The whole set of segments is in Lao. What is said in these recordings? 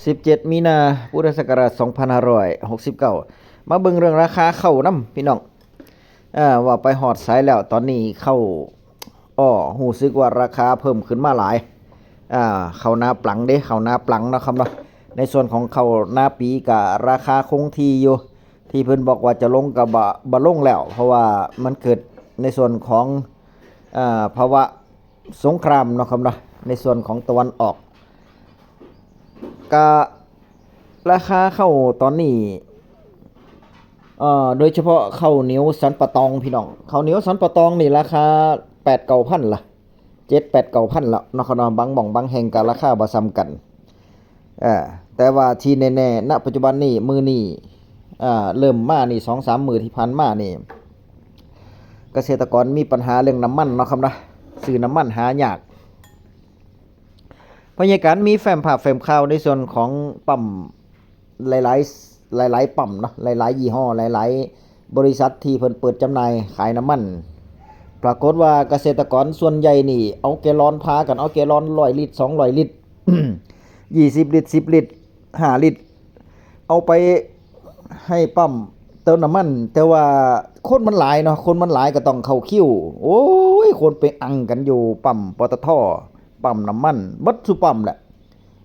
ສິບເຈັດ ມີນາ ພຸດທະສັກກະລາດ ສອງພັນຫ້າຮ້ອຍຫົກສິບເກົ້າ ມາເບິ່ງເລື່ອງລາຄາເຂົ້ານຳ ພີ່ນ້ອງ. ເອີ ເວົ້າໄປຮອດໃສແລ້ວ ຕອນນີ້ເຂົ້າ ອໍ ຮູ້ສຶກວ່າລາຄາເພີ່ມຂຶ້ນມາຫຼາຍ. ອ່າ ເຂົ້ານາປລັງເດ້ ເຂົ້ານາປລັງເນາະຄັບເນາະ. ໃນສ່ວນຂອງເຂົ້ານາປີກະລາຄາຄົງທີ່ຢູ່ ທີ່ເພິ່ນບອກວ່າຈະລົງກະບໍ່ ບໍ່ລົງແລ້ວ ເພາະວ່າມັນເກີດໃນສ່ວນຂອງ ເອີ ພາວະສົງຄຣາມເນາະຄັບເນາະ ໃນສ່ວນຂອງຕາເວັນອອກ. ກະລາຄາເຂົ້າຕອນນີ້ ເອີ ໂດຍສະເພາະເຂົ້າໜຽວສັນປະຕອງ ພີ່ນ້ອງ ເຂົ້າໜຽວສັນປະຕອງນີ້ລາຄາແປດເກົ້າພັນລະ ເຈັດແປດເກົ້າພັນລະເນາະຄັບເນາະ. ບາງໝ່ອງບາງແຫ່ງກະລາຄາບໍ່ສ່ຳກັນ. ເອີ ແຕ່ວ່າທີ່ແນ່ໆ ນະປັດຈຸບັນນີ້ ມື້ນີ້ ເອີ ເລີ່ມມານີ້ ສອງສາມມື້ທີ່ຜ່ານມານີ້ ກະເສດຕະກອນມີບັນຫາເລື່ອງນ້ຳມັນເນາະຄັບເນາະ ຊື້ນ້ຳມັນຫາຍາກ. ພະຍາການມີແຟ້ມພາບແຟ້ມຂ່າວໃນສ່ວນຂອງປ້ຳ ຫຼາຍໆ ຫຼາຍໆປ້ຳເນາະ ຫຼາຍໆຍີ່ຫໍ້ ຫຼາຍໆບໍລິສັດທີ່ເພິ່ນເປີດຈຳໜ່າຍຂາຍນ້ຳມັນ. ປາກົດວ່າກະເສດຕະກອນສ່ວນໃຫຍ່ນີ້ເອົາແກລອນ ພາກັນເອົາແກລອນຮ້ອຍລິດ ສອງຮ້ອຍລິດ ຍີ່ສິບລິດ ສິບລິດ ຫ້າລິດ ເອົາໄປໃຫ້ປ້ຳເຕີມນ້ຳມັນ. ແຕ່ວ່າຄົນມັນຫຼາຍເນາະ ຄົນມັນຫຼາຍກະຕ້ອງເຂົ້າຄິວ. ໂອ້ຍ ຄົນໄປອັ່ງກັນຢູ່ປ້ຳ ປຕທ ປ້ຳນ້ຳມັນ ເບິດສູ່ປ້ຳແຫຼະ.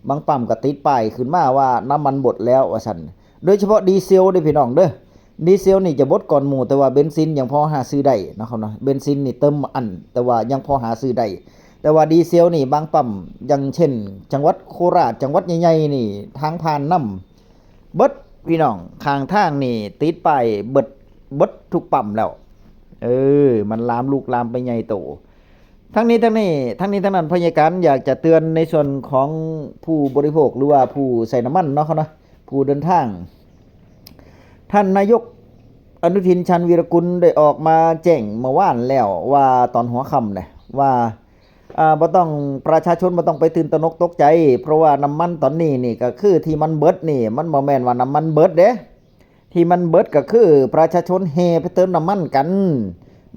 ບາງປ້ຳກະຕິດປ້າຍຂຶ້ນມາວ່ານ້ຳມັນໝົດແລ້ວວ່າຊັ້ນ. ໂດຍສະເພາະດີເຊວເດີພີ່ນ້ອງເດີ ດີເຊວນີ້ຈະໝົດກ່ອນໝູ່ ແຕ່ວ່າເບັນຊິນຍັງພໍຫາຊື້ໄດ້ເນາະຄັບເນາະ. ເບັນຊິນນີ້ເຕີມອັ້ນ ແຕ່ວ່າຍັງພໍຫາຊື້ໄດ້. ແຕ່ວ່າດີເຊວນີ້ບາງປ້ຳ ຢ່າງເຊັ່ນ ຈັງຫວັດໂຄລາດ ຈັງຫວັດໃຫຍ່ໆນີ້ ທາງຜ່ານນ້ຳເບິດ ພີ່ນ້ອງ ຂ້າງທາງນີ້ຕິດປ້າຍເບິດ ເບິດທຸກປ້ຳແລ້ວ. ເອີ ມັນລາມ ລຸກລາມໄປໃຫຍ່ໂຕ. ທັງນີ້ທັງນີ້ ທັງນີ້ທັງນັ້ນ ພະຍາການຢາກຈະເຕືອນໃນສ່ວນຂອງຜູ້ບໍລິໂພກ ຫຼືວ່າຜູ້ໃຊ້ນ້ຳມັນເນາະຄັບເນາະ ຜູ້ເດີນທາງ. ທ່ານນາຍົກ ອະນຸທິນ ຊານວີລະກຸນ ໄດ້ອອກມາແຈ້ງເມື່ອວານແລ້ວວ່າ ຕອນຫົວຄ່ຳນະ ວ່າ ອ່າ ບໍ່ຕ້ອງ ປະຊາຊົນບໍ່ຕ້ອງໄປຕື່ນຕະໜົກຕົກໃຈ ເພາະວ່ານ້ຳມັນຕອນນີ້ນີ້ ກະຄືທີ່ມັນເບິດນີ້ ມັນບໍ່ແມ່ນວ່ານ້ຳມັນເບິດເດ້. ທີ່ມັນເບິດກະຄືປະຊາຊົນແຫ່ໄປເຕີມນ້ຳມັນກັນ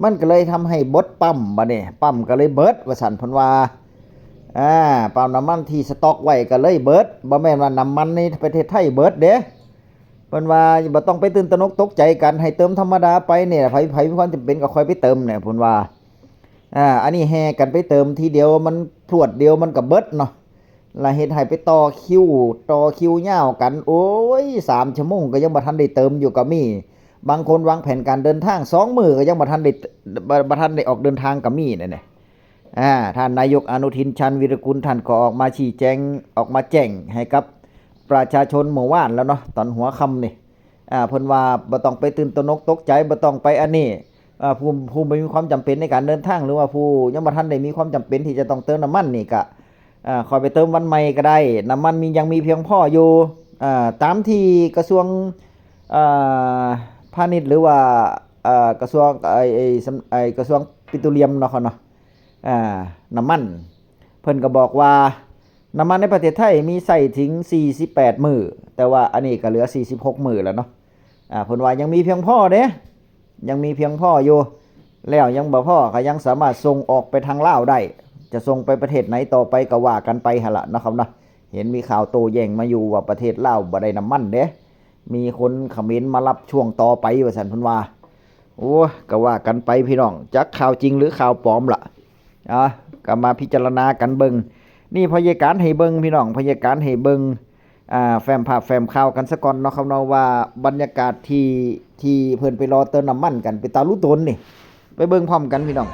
ມັນກະເລີຍທຳໃຫ້ເບິດປ້ຳ. ບາດນີ້ປ້ຳກະເລີຍເບິດວ່າຊັ້ນ ເພິ່ນວ່າ. ອ່າ ປ້ຳນ້ຳມັນທີ່ສະຕັອກໄວ້ກະເລີຍເບິດ ບໍ່ແມ່ນວ່ານ້ຳມັນໃນປະເທດໄທເບິດເດ້. ເພິ່ນວ່າບໍ່ຕ້ອງໄປຕື່ນຕະໜົກຕົກໃຈກັນ ໃຫ້ເຕີມທຳມະດາໄປນີ້ ໃຜ ໃຜມີຄວາມຈຳເປັນກະຄ່ອຍໄປເຕີມແດ່ ເພິ່ນວ່າ. ອ່າ ອັນນີ້ແຫ່ກັນໄປເຕີມທີດຽວ ມັນພລວດດຽວມັນກະເບິດເນາະ ລະເຮັດໃຫ້ໄປຕໍ່ຄິວ ຕໍ່ຄິວຍາວກັນ ໂອ້ຍ ສາມຊົ່ວໂມງກະຍັງບໍ່ທັນໄດ້ເຕີມຢູ່ກະມີ. ບາງຄົນວາງແຜນການເດີນທາງສອງມື້ກະຍັງບໍ່ທັນໄດ້ ບໍ່ ບໍ່ທັນໄດ້ອອກເດີນທາງກະມີແນ່. ອ່າ ທ່ານນາຍົກ ອະນຸທິນ ຊານວີລະກຸນ ທ່ານກໍອອກມາຊີ້ແຈງ ອອກມາແຈ້ງໃຫ້ກັບປະຊາຊົນເມື່ອວານແລ້ວເນາະ ຕອນຫົວຄ່ຳນີ້. ອ່າ ເພິ່ນວ່າບໍ່ຕ້ອງໄປຕື່ນຕະໜົກຕົກໃຈ ບໍ່ຕ້ອງໄປອັນນີ້ ອ່າ ຜູ້ ຜູ້ບໍ່ມີຄວາມຈຳເປັນໃນການເດີນທາງ ຫຼືວ່າຜູ້ຍັງບໍ່ທັນໄດ້ມີຄວາມຈຳເປັນທີ່ຈະຕ້ອງເຕີມນ້ຳມັນນີ້ກະ ອ່າ ຄ່ອຍໄປເຕີມວັນໃໝ່ກະໄດ້ ນ້ຳມັນມີ ຍັງມີພຽງພໍຢູ່. ອ່າ ຕາມທີ່ກະຊວງ ອ່າ ພານິດ ຫຼືວ່າ ອ່າ ກະຊວງ ໄອ້ ໄອ້ ກະຊວງປິໂຕລຽມເນາະເນາະ ອ່າ ນ້ຳມັນ ເພິ່ນກະບອກວ່າ ນ້ຳມັນໃນປະເທດໄທມີໃຊ້ເຖິງສີ່ສິບແປດມື້ ແຕ່ວ່າອັນນີ້ກະເຫຼືອສີ່ສິບຫົກມື້ແລ້ວເນາະ. ອ່າ ເພິ່ນວ່າຍັງມີພຽງພໍເດ້ ຍັງມີພຽງພໍຢູ່ ແລ້ວຍັງບໍ່ພໍກະຍັງສາມາດສົ່ງອອກໄປທາງລາວໄດ້ ຈະສົ່ງໄປປະເທດໃດຕໍ່ໄປກະວ່າກັນໄປຫັ້ນລະເນາະຄັບເນາະ. ເຫັນມີຂ່າວໂຕ້ແຍ້ງມາຢູ່ວ່າປະເທດລາວບໍ່ໄດ້ນ້ຳມັນເດ້ ມີຄົນຂະເໝນມາຮັບຊ່ວງຕໍ່ໄປວ່າຊັ້ນ ເພິ່ນວ່າ. ໂອ້ຍ ກະວ່າກັນໄປພີ່ນ້ອງ ຈັກຂ່າວຈິງຫຼືຂ່າວປອມລະ ອ່າ ກະມາພິຈາລະນາກັນເບິ່ງ. ນີ້ພະຍາການໃຫ້ເບິ່ງພີ່ນ້ອງ ພະຍາການໃຫ້ເບິ່ງ ອ່າ ແຟ້ມພາບແຟ້ມຂ່າວກັນສາກ່ອນເນາະຄັບເນາະ ວ່າບັນຍາກາດທີ່ ທີ່ເພິ່ນໄປລໍເຕີມນ້ຳມັນກັນເປັນຕາລຸຕົນນີ້ ໄປເບິ່ງພ້ອມກັນພີ່ນ້ອງ.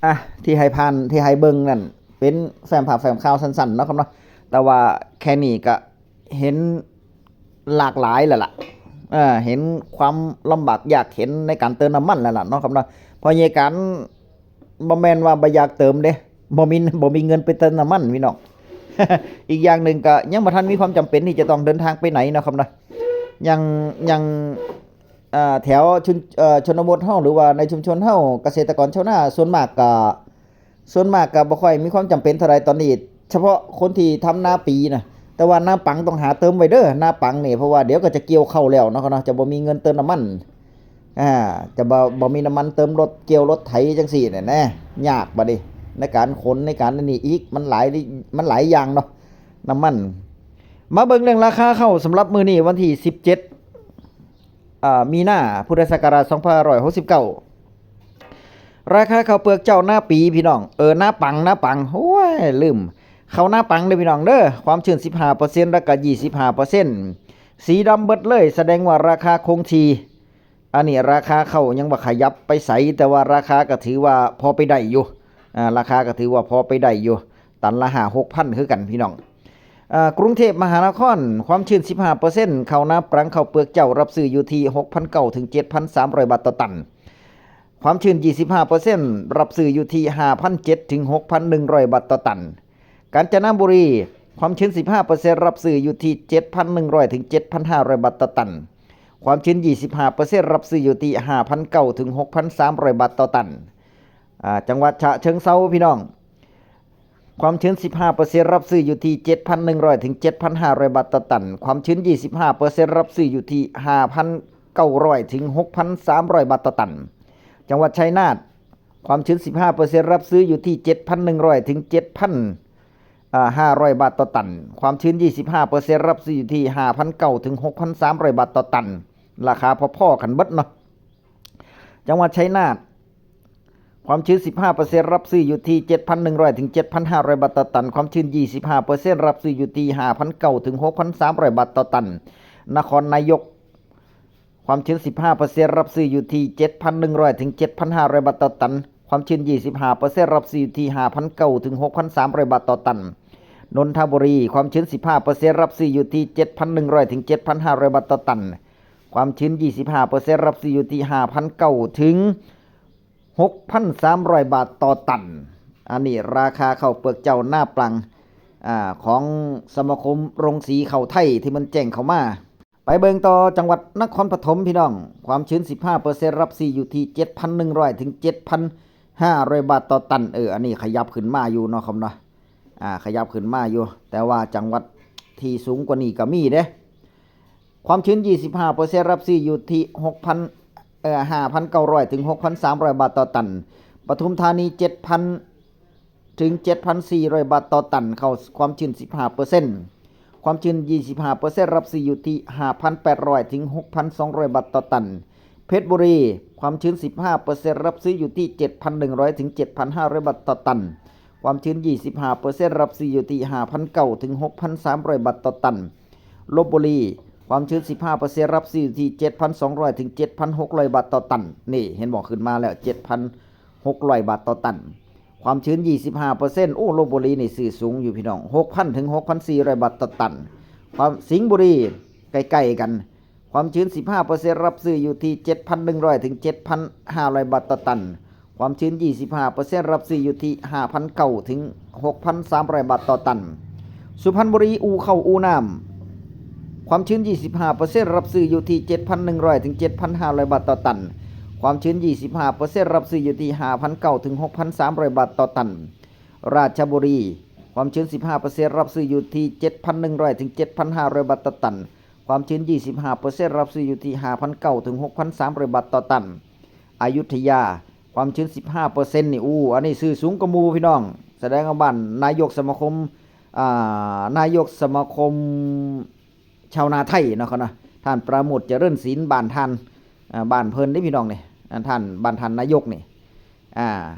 ອ່າ ທີ່ໃຫ້ຜ່ານ ທີ່ໃຫ້ເບິ່ງນັ້ນ ເປັນແຟ້ມພາບແຟ້ມຂ່າວສັ້ນໆເນາະຄັບເນາະ ແຕ່ວ່າແຄ່ນີ້ກະເຫັນຫຼາກຫຼາຍແລ້ວລະ ເອີ ເຫັນຄວາມລຳບາກຍາກເຂັນໃນການເຕີມນ້ຳມັນແລ້ວລະເນາະຄັບເນາະ. ເພາະຍາຍການບໍ່ແມ່ນວ່າບໍ່ຢາກເຕີມເດ້ ບໍ່ມີ ບໍ່ມີເງິນໄປເຕີມນ້ຳມັນພີ່ນ້ອງ. ອີກຢ່າງໜຶ່ງກະຍັງບໍ່ທັນມີຄວາມຈຳເປັນທີ່ຈະຕ້ອງເດີນທາງໄປໃນເນາະຄັບເນາະ. ຢ່າງ ຢ່າງ ເອີ ແຖວ ເອີ ຊົນນະບົດເຮົາ ຫຼືວ່າໃນຊຸມຊົນເຮົາ ກະເສດຕະກອນຊາວນາສ່ວນມາກກະ ສ່ວນມາກກະບໍ່ຄ່ອຍມີຄວາມຈຳເປັນເທົ່າໃດຕອນນີ້ ສະເພາະຄົນທີ່ທຳນາປີນະ. ແຕ່ວ່ານາປັງຕ້ອງຫາເຕີມໄວ້ເດີ ນາປັງນີ້ ເພາະວ່າດຽວກະຈະກ່ຽວເຂົ້າແລ້ວເນາະ ຈະບໍ່ມີເງິນເຕີມນ້ຳມັນ. ອ່າ ຈະບໍ່ ບໍ່ມີນ້ຳມັນເຕີມລົດ ກ່ຽວລົດໄຖຈັ່ງຊີ້ແຫຼະນະ ຍາກບາດນີ້ ໃນການຂົນ ໃນການອັນນີ້ອີກ ມັນຫຼາຍ ມັນຫຼາຍຢ່າງເນາະ ນ້ຳມັນ. ມາເບິ່ງເລື່ອງລາຄາເຂົ້າສຳລັບມື້ນີ້ ວັນທີສິບເຈັດ ອ່າ ມີນາ ພຸດທະສັກກະລາດ ສອງພັນຫ້າຮ້ອຍຫົກສິບເກົ້າ ລາຄາເຂົ້າເປືອກເຈົ້ານາປີພີ່ນ້ອງ ເອີ ນາປັງ ນາປັງ ໂອ້ຍ ລືມ ເຂົ້ານາປັງເດີພີ່ນ້ອງເດີ ຄວາມຊື້ນສິບຫ້າເປີເຊັນ ແລ້ວກະ ຊາວຫ້າເປີເຊັນ ສີດຳເບິດເລີຍ ສະແດງວ່າລາຄາຄົງທີ່. ອັນນີ້ລາຄາເຂົ້າຍັງບໍ່ຂະຫຍັບໄປໃສ ແຕ່ວ່າລາຄາກໍຖືວ່າພໍໄປໄດ້ຢູ່ ອ່າ ລາຄາກໍຖືວ່າພໍໄປໄດ້ຢູ່ ຕັນລະຫ້າຫົກພັນຄືກັນພີ່ນ້ອງ. ອ່າ ກຸງເທບມະຫານະຄອນ ຄວາມຊື້ນສິບຫ້າເປີເຊັນ ເຂົ້ານາປັງ ເຂົ້າເປືອກເຈົ້າ ຮັບຊື້ຢູ່ທີ່ຫົກພັນເກົ້າເຖິງເຈັດພັນສາມຮ້ອຍບາດຕໍ່ຕັນ ຄວາມຊື້ນຊາວຫ້າເປີເຊັນ ຮັບຊື້ຢູ່ທີ່ຫ້າພັນເຈັດເຖິງຫົກພັນໜຶ່ງຮ້ອຍບາດຕໍ່ຕັນ. ການຈະນະບູລີ ຄວາມຊື້ນສິບຫ້າເປີເຊັນ ຮັບຊື້ຢູ່ທີ່ເຈັດພັນໜຶ່ງຮ້ອຍເຖິງເຈັດພັນຫ້າຮ້ອຍບາດຕໍ່ຕັນ ຄວາມຊື້ນຊາວຫ້າເປີເຊັນ ຮັບຊື້ຢູ່ທີ່ຫ້າພັນເກົ້າເຖິງຫົກພັນສາມຮ້ອຍບາດຕໍ່ຕັນ. ອ່າ ຈັງຫວັດຊະເຊີງເຊົາພີ່ນ້ອງ ຄວາມຊື້ນສິບຫ້າເປີເຊັນ ຮັບຊື້ຢູ່ທີ່ເຈັດພັນໜຶ່ງຮ້ອຍເຖິງເຈັດພັນຫ້າຮ້ອຍບາດຕໍ່ຕັນ ຄວາມຊື້ນຊາວຫ້າເປີເຊັນ ຮັບຊື້ຢູ່ທີ່ຫ້າພັນເກົ້າຮ້ອຍເຖິງຫົກພັນສາມຮ້ອຍບາດຕໍ່ຕັນ. ຈັງຫວັດໄຊນາດ ຄວາມຊື້ນສິບຫ້າເປີເຊັນ ຮັບຊື້ຢູ່ທີ່ເຈັດພັນໜຶ່ງຮ້ອຍເຖິງເຈັດພັນຫ້າຮ້ອຍບາດຕໍ່ຕັນ ຄວາມຊື້ນຊາວຫ້າເປີເຊັນ ຮັບຊື້ຢູ່ທີ່ຫ້າພັນເກົ້າເຖິງຫົກພັນສາມຮ້ອຍບາດຕໍ່ຕັນ ລາຄາພໍໆກັນເບິດເນາະ. ຈັງຫວັດໄຊນາດ ຄວາມຊື້ນສິບຫ້າເປີເຊັນ ຮັບຊື້ຢູ່ທີ່ເຈັດພັນໜຶ່ງຮ້ອຍເຖິງເຈັດພັນຫ້າຮ້ອຍບາດຕໍ່ຕັນ ຄວາມຊື້ນຊາວຫ້າເປີເຊັນ ຮັບຊື້ຢູ່ທີ່ຫ້າພັນເກົ້າເຖິງຫົກພັນສາມຮ້ອຍບາດຕໍ່ຕັນ. ນະຄອນນາຍົກ ຄວາມຊື້ນສິບຫ້າເປີເຊັນ ຮັບຊື້ຢູ່ທີ່ເຈັດພັນໜຶ່ງຮ້ອຍເຖິງເຈັດພັນຫ້າຮ້ອຍບາດຕໍ່ຕັນ ຄວາມຊື້ນຊາວຫ້າເປີເຊັນ ຮັບຊື້ຢູ່ທີ່ຫ້າພັນເກົ້າເຖິງຫົກພັນສາມຮ້ອຍບາດຕໍ່ຕັນ. ນົນທະບູລີ ຄວາມຊື້ນສິບຫ້າເປີເຊັນ ຮັບຊື້ຢູ່ທີ່ເຈັດພັນໜຶ່ງຮ້ອຍເຖິງເຈັດພັນຫ້າຮ້ອຍບາດຕໍ່ຕັນ ຄວາມຊື້ນຊາວຫ້າເປີເຊັນ ຮັບຊື້ຢູ່ທີ່ຫ້າພັນເກົ້າເຖິງຫົກພັນສາມຮ້ອຍບາດຕໍ່ຕັນ. ອັນນີ້ລາຄາເຂົ້າເປືອກເຈົ້ານາປັງ ອ່າ ຂອງສະມາຄົມໂຮງສີເຂົ້າໄທທີ່ມັນແຈ້ງເຂົ້າມາ. ໄປເບິ່ງຕໍ່ຈັງຫວັດນະຄອນປະຖົມພີ່ນ້ອງ ຄວາມຊື້ນສິບຫ້າເປີເຊັນ ຮັບຊື້ຢູ່ທີ່ເຈັດພັນໜຶ່ງຮ້ອຍເຖິງເຈັດພັນຫ້າຮ້ອຍບາດຕໍ່ຕັນ ເອີ ອັນນີ້ຂະຫຍັບຂຶ້ນມາຢູ່ເນາະ ຄຳເນາະ ອ່າ ຂະຫຍັບຂຶ້ນມາຢູ່ ແຕ່ວ່າຈັງຫວັດທີ່ສູງກວ່ານີ້ກໍມີເດ້. ຄວາມຊື້ນຊາວຫ້າເປີເຊັນ ຮັບຊື້ຢູ່ທີ່ຫົກພັນ ເອີ ຫ້າພັນເກົ້າຮ້ອຍເຖິງຫົກພັນສາມຮ້ອຍບາດຕໍ່ຕັນ. ປະທຸມທານີ ເຈັດພັນ ເຖິງເຈັດພັນສີ່ຮ້ອຍບາດຕໍ່ຕັນ ເຂົ້າຄວາມຊື້ນສິບຫ້າເປີເຊັນ ຄວາມຊື້ນຊາວຫ້າເປີເຊັນ ຮັບຊື້ຢູ່ທີ່ຫ້າພັນແປດຮ້ອຍເຖິງຫົກພັນສອງຮ້ອຍບາດຕໍ່ຕັນ. ເພັດບູລີ ຄວາມຊື້ນສິບຫ້າເປີເຊັນ ຮັບຊື້ຢູ່ທີ່ເຈັດພັນໜຶ່ງຮ້ອຍເຖິງເຈັດພັນຫ້າຮ້ອຍບາດຕໍ່ຕັນ ຄວາມຊື້ນຊາວຫ້າເປີເຊັນ ຮັບຊື້ຢູ່ທີ່ຫ້າພັນເກົ້າເຖິງຫົກພັນສາມຮ້ອຍບາດຕໍ່ຕັນ. ລົບບຸລີ ຄວາມຊື້ນສິບຫ້າເປີເຊັນ ຮັບຊື້ຢູ່ທີ່ເຈັດພັນສອງຮ້ອຍເຖິງເຈັດພັນຫົກຮ້ອຍບາດຕໍ່ຕັນ. ນີ້ ເຫັນບໍ່ ຂຶ້ນມາແລ້ວ ເຈັດພັນຫົກຮ້ອຍບາດຕໍ່ຕັນ ຄວາມຊື້ນຊາວຫ້າເປີເຊັນ. ໂອ້ ລົບບຸລີນີ້ຊື້ສູງຢູ່ພີ່ນ້ອງ ຫົກພັນເຖິງຫົກພັນສີ່ຮ້ອຍບາດຕໍ່ຕັນ. ຄວາມ ສິງບູລີ ໃກ້ໆກັນ ຄວາມຊື້ນສິບຫ້າເປີເຊັນ ຮັບຊື້ຢູ່ທີ່ເຈັດພັນໜຶ່ງຮ້ອຍເຖິງເຈັດພັນຫ້າຮ້ອຍບາດຕໍ່ຕັນ ຄວາມຊື້ນຊາວຫ້າເປີເຊັນ ຮັບຊື້ຢູ່ທີ່ຫ້າພັນເກົ້າເຖິງຫົກພັນສາມຮ້ອຍບາດຕໍ່ຕັນ. ສຸພັນບູລີ ອູ່ເຂົ້າອູ່ນ້ຳ ຄວາມຊື້ນຊາວຫ້າເປີເຊັນ ຮັບຊື້ຢູ່ທີ່ເຈັດພັນໜຶ່ງຮ້ອຍເຖິງເຈັດພັນຫ້າຮ້ອຍບາດຕໍ່ຕັນ ຄວາມຊື້ນຊາວຫ້າເປີເຊັນ ຮັບຊື້ຢູ່ທີ່ຫ້າພັນເກົ້າເຖິງຫົກພັນສາມຮ້ອຍບາດຕໍ່ຕັນ. ຣາຊະບູລີ ຄວາມຊື້ນສິບຫ້າເປີເຊັນ ຮັບຊື້ຢູ່ທີ່ເຈັດພັນໜຶ່ງຮ້ອຍເຖິງເຈັດພັນຫ້າຮ້ອຍບາດຕໍ່ຕັນ ຄວາມຊື້ນຊາວຫ້າເປີເຊັນ ຮັບຊື້ຢູ່ທີ່ຫ້າພັນເກົ້າເຖິງຫົກພັນສາມຮ້ອຍບາດຕໍ່ຕັນ. ອະຍຸດທະຍາ ຄວາມຊື້ນສິບຫ້າເປີເຊັນນີ້ ອູ້ ອັນນີ້ຊື້ສູງກວ່າໝູ່ພີ່ນ້ອງ ສະແດງວ່າບ້ານນາຍົກສະມາຄົມ ອ່າ ນາຍົກສະມາຄົມ ຊາວນາໄທເນາະ ເຂົາເນາະ ທ່ານປາໂມດ ຈະເລີນສິນ ບ້ານທ່ານ ອ່າ ບ້ານເພິ່ນເດ້ພີ່ນ້ອງນີ້ ອ່າ ທ່ານ ບ້ານທ່ານນາຍົກນີ້ ອ່າ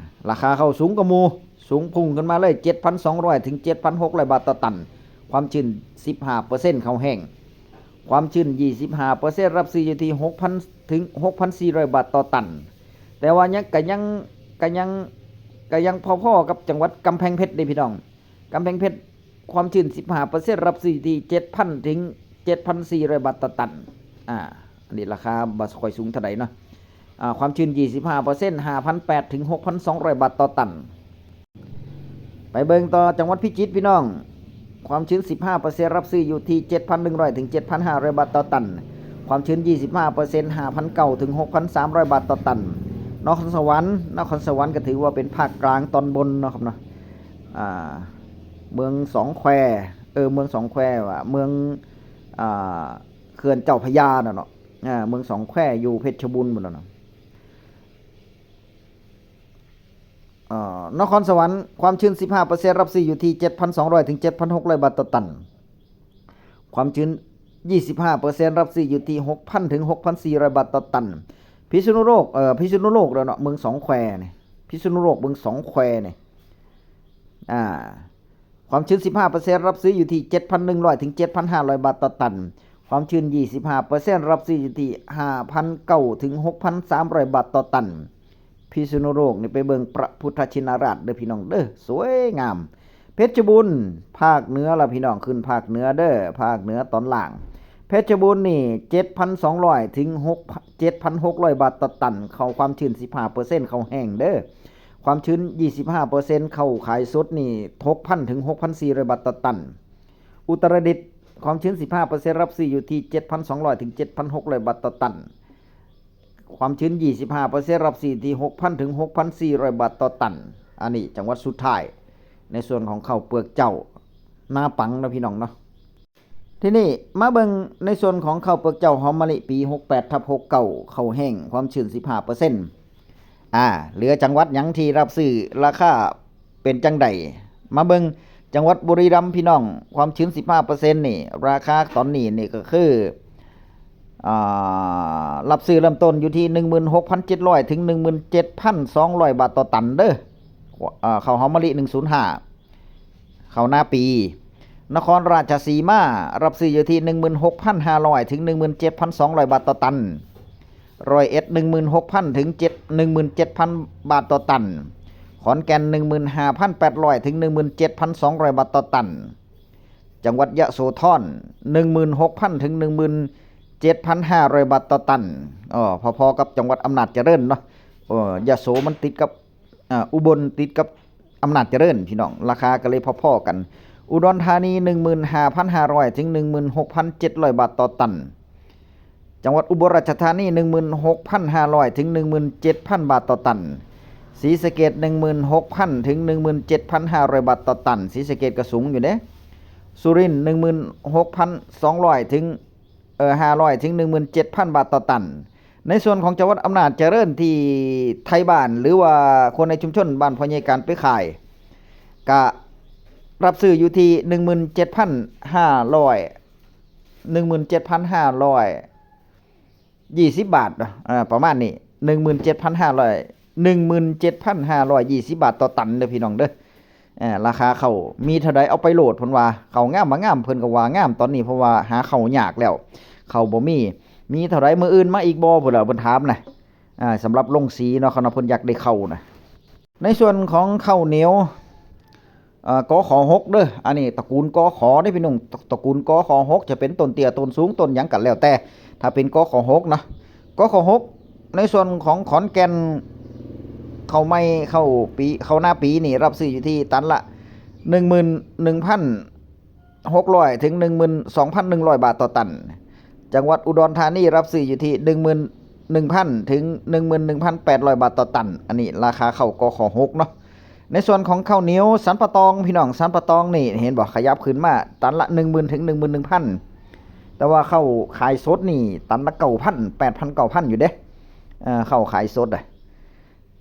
ລາຄາເຂົ້າສູງກວ່າໝູ່ ສູງພຸ່ງຂຶ້ນມາເລີຍ ເຈັດພັນສອງຮ້ອຍເຖິງເຈັດພັນຫົກຮ້ອຍບາດຕໍ່ຕັນ ຄວາມຊື້ນສິບຫ້າເປີເຊັນ ເຂົ້າແຫ້ງ ຄວາມຊື້ນຊາວຫ້າເປີເຊັນ ຮັບຊື້ຢູ່ທີ່ຫົກພັນເຖິງຫົກພັນສີ່ຮ້ອຍບາດຕໍ່ຕັນ. ແຕ່ວ່າຍັງ ກະຍັງ ກະຍັງ ກະຍັງພໍໆກັບຈັງຫວັດກຳແພງເພັດເດ້ພີ່ນ້ອງ ກຳແພງເພັດ ຄວາມຊື້ນສິບຫ້າເປີເຊັນ ຮັບຊື້ຢູ່ທີ່ເຈັດພັນເຖິງເຈັດພັນສີ່ຮ້ອຍບາດຕໍ່ຕັນ. ອ່າ ອັນນີ້ລາຄາບໍ່ຄ່ອຍສູງເທົ່າໃດເນາະ ອ່າ ຄວາມຊື້ນຊາວຫ້າເປີເຊັນ ຫ້າພັນແປດເຖິງຫົກພັນສອງຮ້ອຍບາດຕໍ່ຕັນ. ໄປເບິ່ງຕໍ່ຈັງຫວັດພິຈິດພີ່ນ້ອງ ຄວາມຊື້ນສິບຫ້າເປີເຊັນ ຮັບຊື້ຢູ່ທີ່ເຈັດພັນໜຶ່ງຮ້ອຍເຖິງເຈັດພັນຫ້າຮ້ອຍບາດຕໍ່ຕັນ ຄວາມຊື້ນຊາວຫ້າເປີເຊັນ ຫ້າພັນເກົ້າເຖິງຫົກພັນສາມຮ້ອຍບາດຕໍ່ຕັນ. ນະຄອນສະຫວັນ ນະຄອນສະຫວັນກໍຖືວ່າເປັນພາກກາງຕອນບົນເນາະ ອ່າ ເມືອງສອງແຄວ ເອີ ເມືອງສອງແຄວ ວ່າເມືອງ ອ່າ ເຂື່ອນເຈົ້າພະຍານະເນາະ ອ່າ ເມືອງສອງແຄວ ຢູ່ເພັດຊະບູນພຸ້ນນະ ເອີ ນະຄອນສະຫວັນ ຄວາມຊື້ນສິບຫ້າເປີເຊັນ ຮັບຊື້ຢູ່ທີ່ເຈັດພັນສອງຮ້ອຍ ເຖິງ ເຈັດພັນຫົກຮ້ອຍບາດຕໍ່ຕັນ. ຄວາມຊື້ນ ຊາວຫ້າເປີເຊັນ ຮັບຊື້ຢູ່ທີ່ ຫົກພັນ ເຖິງ ຫົກພັນສີ່ຮ້ອຍບາດຕໍ່ຕັນ. ພິສນຸໂລກ ເອີ ພິສນຸໂລກແລ້ວເນາະ ເມືອງສອງແຄວນີ້ ພິສນຸໂລກ ເມືອງສອງແຄວນີ້ ອາ ຄວາມຊື້ນສິບຫ້າເປີເຊັນ ຮັບຊື້ຢູ່ທີ່ເຈັດພັນໜຶ່ງຮ້ອຍ ເຖິງ ເຈັດພັນຫ້າຮ້ອຍບາດຕໍ່ຕັນ. ຄວາມຊື້ນຊາວຫ້າເປີເຊັນ ຮັບຊື້ຢູ່ທີ່ຫ້າພັນເກົ້າ ເຖິງ ຫົກພັນສາມຮ້ອຍບາດຕໍ່ຕັນ. ພິສນຸໂລກນີ້ໄປເບິ່ງພະພຸດທະຊິນະລາດເດີພີ່ນ້ອງເດີ ສວຍງາມ. ເພັດຊະບູນ ພາກເໜືອລະພີ່ນ້ອງ ຂຶ້ນພາກເໜືອເດີ ພາກເໜືອຕອນລ່າງ. ເພັດຊະບູນນີ້ ເຈັດພັນສອງຮ້ອຍ ເຖິງ ຫົກ ເຈັດພັນຫົກຮ້ອຍບາດຕໍ່ຕັນ. ເຂົ້າຄວາມຊື້ນສິບຫ້າເປີເຊັນ ເຂົ້າແຫ້ງເດີ. ຄວາມຊື້ນຊາວຫ້າເປີເຊັນ ເຂົ້າຂາຍສົດນີ້ ຫົກພັນ ເຖິງ ຫົກພັນສີ່ຮ້ອຍບາດຕໍ່ຕັນ. ອຸດຕະລະດິດ ຄວາມຊື້ນສິບຫ້າເປີເຊັນ ຮັບຊື້ຢູ່ທີ່ເຈັດພັນສອງຮ້ອຍ ເຖິງ ເຈັດພັນຫົກຮ້ອຍບາດຕໍ່ຕັນ. ຄວາມຊື້ນຊາວຫ້າເປີເຊັນ ຮັບຊື້ທີ່ຫົກພັນ ເຖິງ ຫົກພັນສີ່ຮ້ອຍບາດຕໍ່ຕັນ. ອັນນີ້ຈັງຫວັດສຸດທ້າຍ ໃນສ່ວນຂອງເຂົ້າເປືອກເຈົ້ານາປັງເນາະ ພີ່ນ້ອງເນາະ. ທີນີ້ມາເບິ່ງໃນສ່ວນຂອງເຂົ້າເປືອກເຈົ້າຫອມມະລິປີຫົກແປດທັບຫົກເກົ້າ ເຂົ້າແຫ້ງ ຄວາມຊື້ນສິບຫ້າເປີເຊັນ. ອາ ເຫຼືອຈັງຫວັດຫຍັງທີ່ຮັບຊື້ ລາຄາເປັນຈັ່ງໃດ? ມາເບິ່ງຈັງຫວັດບຸຣີລຳ ພີ່ນ້ອງ ຄວາມຊື້ນສິບຫ້າເປີເຊັນນີ້ ລາຄາຕອນນີ້ນີ້ກໍຄື ອາ ຮັບຊື້ເລີ່ມຕົ້ນຢູ່ທີ່ໜຶ່ງໝື່ນຫົກພັນເຈັດຮ້ອຍ ເຖິງ ໜຶ່ງໝື່ນເຈັດພັນສອງຮ້ອຍບາດຕໍ່ຕັນເດີ. ອາ ເຂົ້າຫອມມະລິໜຶ່ງສູນຫ້າ ເຂົ້ານາປີ. ນະຄອນລາດຊະສີມາ ຮັບຊື້ຢູ່ທີ່ໜຶ່ງໝື່ນຫົກພັນຫ້າຮ້ອຍ ເຖິງ ໜຶ່ງໝື່ນເຈັດພັນສອງຮ້ອຍບາດຕໍ່ຕັນ. ຮ້ອຍເອັດ ໜຶ່ງໝື່ນຫົກພັນ ເຖິງ ເຈັດ ໜຶ່ງໝື່ນເຈັດພັນບາດຕໍ່ຕັນ. ຂອນແກ່ນ ໜຶ່ງໝື່ນຫ້າພັນແປດຮ້ອຍ ເຖິງ ໜຶ່ງໝື່ນເຈັດພັນສອງຮ້ອຍບາດຕໍ່ຕັນ. ຈັງຫວັດຍະໂສທອນ ໜຶ່ງໝື່ນຫົກພັນ ເຖິງ ໜຶ່ງໝື່ນເຈັດພັນຫ້າຮ້ອຍບາດຕໍ່ຕັນ. ເອີ ພໍໆກັບຈັງຫວັດອຳນາດຈະເລີນເນາະ. ເອີ ຍະໂສມັນຕິດກັບ ອາ ອຸບົນຕິດກັບອຳນາດຈະເລີນ ພີ່ນ້ອງ ລາຄາກໍເລີຍພໍໆກັນ. ອຸດອນທານີ ໜຶ່ງໝື່ນຫ້າພັນຫ້າຮ້ອຍ ເຖິງ ໜຶ່ງໝື່ນຫົກພັນເຈັດຮ້ອຍບາດຕໍ່ຕັນ. ຈັງຫວັດອຸບົນລາຊະທານີ ໜຶ່ງໝື່ນຫົກພັນຫ້າຮ້ອຍ ເຖິງ ໜຶ່ງໝື່ນເຈັດພັນບາດຕໍ່ຕັນ. ສີສະເກດ ໜຶ່ງໝື່ນຫົກພັນ ເຖິງ ໜຶ່ງໝື່ນເຈັດພັນຫ້າຮ້ອຍບາດຕໍ່ຕັນ. ສີສະເກດກໍສູງຢູ່ເດ້. ສຸລິນ ໜຶ່ງໝື່ນຫົກພັນສອງຮ້ອຍ ເຖິງ ເອີ ຫ້າຮ້ອຍ ເຖິງ ໜຶ່ງໝື່ນເຈັດພັນບາດຕໍ່ຕັນ. ໃນສ່ວນຂອງຈັງຫວັດອຳນາດຈະເລີນ ທີ່ໄທບ້ານ ຫຼືວ່າຄົນໃນຊຸມຊົນບ້ານພໍ່ໃຫຍ່ການໄປຂາຍ ກະຮັບຊື້ຢູ່ທີ່ໜຶ່ງໝື່ນເຈັດພັນຫ້າຮ້ອຍ ໜຶ່ງໝື່ນເຈັດພັນຫ້າຮ້ອຍຍີ່ສິບບາດເນາະ ເອີ ປະມານນີ້ ໜຶ່ງໝື່ນເຈັດພັນຫ້າຮ້ອຍ ໜຶ່ງໝື່ນເຈັດພັນຫ້າຮ້ອຍຍີ່ສິບບາດຕໍ່ຕັນເດີ ພີ່ນ້ອງເດີ. ເອີ ລາຄາເຂົ້າມີເທົ່າໃດເອົາໄປໂລດ ເພິ່ນວ່າເຂົ້າງາມບໍ່ງາມ ເພິ່ນກໍວ່າງາມຕອນນີ້ ເພາະວ່າຫາເຂົ້າຍາກແລ້ວ ເຂົ້າບໍ່ມີ. ມີເທົ່າໃດ ມື້ອື່ນມາອີກບໍ່ ເພິ່ນວ່າ ເພິ່ນຖາມນະ. ອາ ສຳລັບລົງສີເນາະ ຄັນວ່າເພິ່ນຢາກໄດ້ເຂົ້ານະ. ໃນສ່ວນຂອງເຂົ້າໜຽວ ເອີ ກຂ ຫົກເດີ ອັນນີ້ຕະກູນ ກຂ ເດ້ພີ່ນ້ອງ ຕະ ຕະກູນ ກຂ ຫົກ ຈະເປັນຕົ້ນເຕ້ຍ ຕົ້ນສູງ ຕົ້ນຫຍັງກໍແລ້ວແຕ່ ຖ້າເປັນ ກຂ ຫົກເນາະ ກຂ ຫົກ ໃນສ່ວນຂອງຂອນແກ່ນ ເຂົ້າໃໝ່ ເຂົ້າປີ ເຂົ້ານາປີນີ້ ຮັບຊື້ຢູ່ທີ່ຕັນລະໜຶ່ງໝື່ນໜຶ່ງພັນຫົກຮ້ອຍ ເຖິງ ໜຶ່ງໝື່ນສອງພັນໜຶ່ງຮ້ອຍບາດຕໍ່ຕັນ. ຈັງຫວັດອຸດອນທານີ ຮັບຊື້ຢູ່ທີ່ໜຶ່ງໝື່ນໜຶ່ງພັນ ເຖິງ ໜຶ່ງໝື່ນໜຶ່ງພັນແປດຮ້ອຍບາດຕໍ່ຕັນ. ອັນນີ້ລາຄາເຂົ້າ ກຂ ຫົກເນາະ. ໃນສ່ວນຂອງເຂົ້າໜຽວສັນປະຕອງ ພີ່ນ້ອງ ສັນປະຕອງນີ້ເຫັນບໍ່ ຂະຫຍັບຂຶ້ນມາຕັນລະໜຶ່ງໝື່ນ ເຖິງ ໜຶ່ງໝື່ນໜຶ່ງພັນ ແຕ່ວ່າເຂົ້າຂາຍສົດນີ້ຕັນລະເກົ້າພັນ ແປດພັນ ເກົ້າພັນຢູ່ເດ້ ເຂົ້າຂາຍສົດ.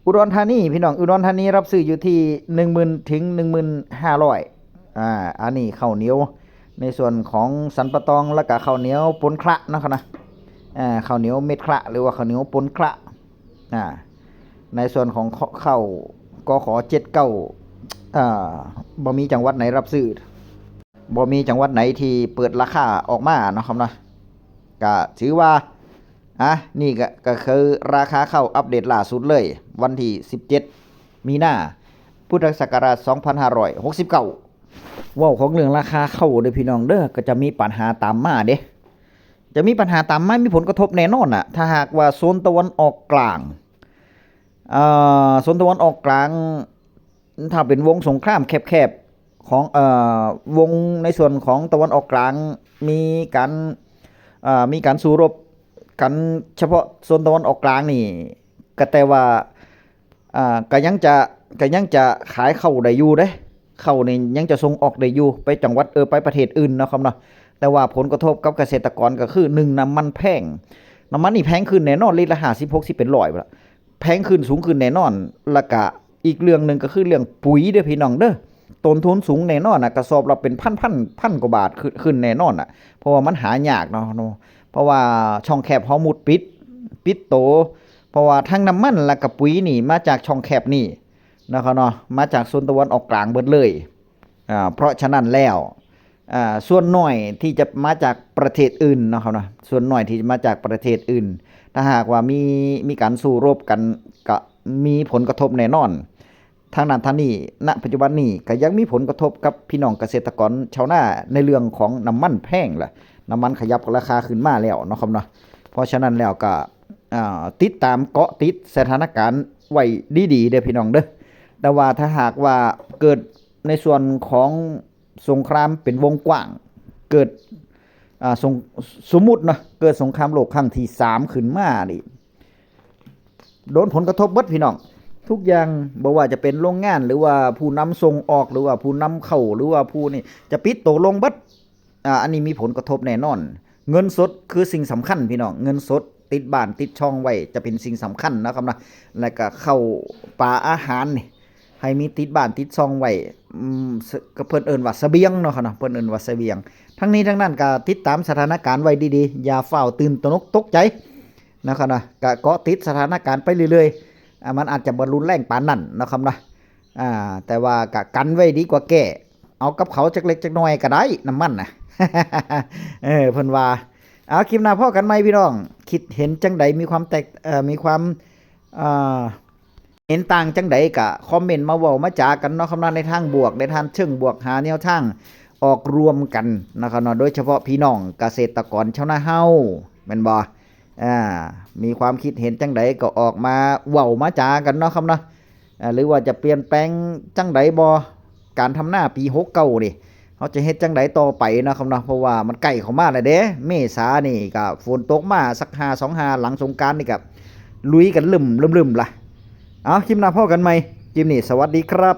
ອຸດອນທານີ ພີ່ນ້ອງ ອຸດອນທານີ ຮັບຊື້ຢູ່ທີ່ໜຶ່ງໝື່ນ ເຖິງ ໜຶ່ງໝື່ນຫ້າຮ້ອຍ. ອາ ອັນນີ້ເຂົ້າໜຽວ ໃນສ່ວນຂອງສັນປະຕອງ ແລ້ວກະເຂົ້າໜຽວປົນຄລະເນາະ ເຂົ້າໜຽວເມັດຄລະ ຫຼືວ່າເຂົ້າໜຽວປົນຄລະ. ອາ ໃນສ່ວນຂອງເຂົ້າ ກຂ ເຈັດເກົ້າ ອາ ບໍ່ມີຈັງຫວັດໃດຮັບຊື້ ບໍ່ມີຈັງຫວັດໃດທີ່ເປີດລາຄາອອກມາເນາະ ເນາະ ກະຖືວ່າ ອາ ນີ້ກະ ກະຄືລາຄາເຂົ້າອັບເດດລ່າສຸດເລີຍ ວັນທີສິບເຈັດ ມີນາ ພຸດທະສັກກະລາດ ສອງພັນຫ້າຮ້ອຍຫົກສິບເກົ້າ. ເວົ້າຂອງເລື່ອງລາຄາເຂົ້າເດີ ພີ່ນ້ອງເດີ ກໍຈະມີບັນຫາຕາມມາເດ້ ຈະມີບັນຫາຕາມມາ ມີຜົນກະທົບແນ່ນອນນະ ຖ້າຫາກວ່າໂຊນຕາເວັນອອກກາງ ເອີ ໂຊນຕາເວັນອອກກາງ ຖ້າເປັນວົງສົງຄາມແຄບໆ ຂອງ ເອີ ວົງໃນສ່ວນຂອງຕາເວັນອອກກາງ ມີການ ເອີ ມີການສູ້ລົບກັນສະເພາະໂຊນຕາເວັນອອກກາງນີ້ ກະແຕ່ວ່າ ອາ ກະຍັງຈະ ກະຍັງຈະຂາຍເຂົ້າໄດ້ຢູ່ເດ້ ເຂົ້ານີ້ຍັງຈະສົ່ງອອກໄດ້ຢູ່ ໄປຈັງຫວັດ ເອີ ໄປປະເທດອື່ນເນາະ ເນາະ. ແຕ່ວ່າຜົນກະທົບກັບກະເສດຕະກອນກໍຄື ໜຶ່ງ ນ້ຳມັນແພງ ນ້ຳມັນນີ້ແພງຂຶ້ນແນ່ນອນ ລິດລະຫ້າສິບ ຫົກສິບ ເປັນຮ້ອຍພຸ້ນລະ ແພງຂຶ້ນ ສູງຂຶ້ນແນ່ນອນ ແລ້ວກະ ອີກເລື່ອງໜຶ່ງກໍຄືເລື່ອງປຸຍເດີພີ່ນ້ອງເດີ ຕົ້ນທຶນສູງແນ່ນອນນະ ກະສອບລະເປັນພັນໆ ພັນກວ່າບາດ ຂຶ້ນ ຂຶ້ນແນ່ນອນນະ ເພາະວ່າມັນຫາຍາກເນາະ ເພາະວ່າຊ່ອງແຄບຮອດມຸດປິດ ປິດໂຕ ເພາະວ່າທັງນ້ຳມັນ ແລະກະປຸຍນີ້ມາຈາກຊ່ອງແຄບນີ້ເນາະ ເນາະ ມາຈາກໂຊນຕາເວັນອອກກາງເບິດເລີຍ. ອາ ເພາະສະນັ້ນແລ້ວ ອາ ສ່ວນໜ້ອຍທີ່ຈະມາຈາກປະເທດອື່ນເນາະ ເນາະ ສ່ວນໜ້ອຍທີ່ຈະມາຈາກປະເທດອື່ນ ຖ້າຫາກວ່າມີ ມີການສູ້ລົບກັນ ກະມີຜົນກະທົບແນ່ນອນ ທາງນັ້ນທາງນີ້. ນະປັດຈຸບັນນີ້ກະຍັງມີຜົນກະທົບກັບພີ່ນ້ອງກະເສດຕະກອນຊາວນາ ໃນເລື່ອງຂອງນ້ຳມັນແພງລະ ນ້ຳມັນຂະຫຍັບລາຄາຂຶ້ນມາແລ້ວເນາະ ເນາະ ເພາະສະນັ້ນແລ້ວກະ ອາ ຕິດຕາມເກາະຕິດສະຖານະການໄວ້ດີໆເດີພີ່ນ້ອງເດີ. ແຕ່ວ່າຖ້າຫາກວ່າເກີດໃນສ່ວນຂອງສົງຄຣາມເປັນວົງກວ້າງ ເກີດ ອາ ສົມ ສົມມຸດເນາະ ເກີດສົງຄາມໂລກຄັ້ງທີສາມຂຶ້ນມານີ້ ໂດນຜົນກະທົບເບິດພີ່ນ້ອງ ທຸກຢ່າງ ບໍ່ວ່າຈະເປັນໂລງງານ ຫຼືວ່າຜູ້ນຳສົ່ງອອກ ຫຼືວ່າຜູ້ນຳເຂົ້າ ຫຼືວ່າຜູ້ນີ້ຈະປິດໂຕລົງເບິດ. ອາ ອັນນີ້ມີຜົນກະທົບແນ່ນອນ. ເງິນສົດຄືສິ່ງສຳຄັນພີ່ນ້ອງ ເງິນສົດຕິດບ້ານຕິດຊ່ອງໄວ້ຈະເປັນສິ່ງສຳຄັນເນາະ ເນາະ ແລ້ວກະເຂົ້າປາອາຫານນີ້ ໃຫ້ມີຕິດບ້ານຕິດຊ່ອງໄວ້ ອືມ ສ- ກະເພິ່ນເອີ້ນວ່າສະບຽງເນາະ ເນາະ ເພິ່ນເອີ້ນວ່າສະບຽງ. ທັງນີ້ທັງນັ້ນກະຕິດຕາມສະຖານະການໄວ້ດີໆ ຢ່າຟ້າວຕື່ນຕະໜົກຕົກໃຈເນາະ ເນາະ ກະເກາະຕິດສະຖານະການໄປເລື້ອຍໆ ອາ ມັນອາດຈະບໍ່ຮຸນແຮງປານນັ້ນເນາະ ເນາະ ອາ ແຕ່ວ່າກະກັນໄວ້ດີກວ່າແກ້ ເອົາກັບເຂົາຈັກເລັກຈັກນ້ອຍກະໄດ້ ນ້ຳມັນນະ ເອີ ເພິ່ນວ່າ. ເອົາ ຄລິບໜ້າພໍ້ກັນໃໝ່ພີ່ນ້ອງ ຄິດເຫັນຈັ່ງໃດ ມີຄວາມແຕກ ເອີ ມີຄວາມ ເອີ ເຫັນຕ່າງຈັ່ງໃດກະຄອມເມັນມາເວົ້າມາຈາກັນເນາະ ເນາະ ໃນທາງບວກ ໃນທາງເຊີງບວກ ຫາແນວທາງອອກຮ່ວມກັນເນາະ ເນາະ ໂດຍສະເພາະພີ່ນ້ອງກະເສດຕະກອນຊາວນາເຮົາ ແມ່ນບໍ່? ອາ ມີຄວາມຄິດເຫັນຈັ່ງໃດກໍອອກມາເວົ້າມາຈາກັນເນາະ ເນາະ ອາ ຫຼືວ່າຈະປ່ຽນແປງຈັ່ງໃດບໍ່ ການທຳນາປີຫົກເກົ້ານີ້ ເຮົາຈະເຮັດຈັ່ງໃດຕໍ່ໄປເນາະ ເນາະ ເພາະວ່າມັນໃກ້ເຂົ້າມາແລ້ວເດ້ ເມສານີ້ກະຝົນຕົກມາສັກຫ້າສອງຫ້າ ຫຼັງສົງການນີ້ກະລຸຍກັນລຶ້ມໆລະ. ເອົາ ຄລິບໜ້າພໍ້ກັນໃໝ່ ຄລິບນີ້ສະຫວັດດີຄັບ.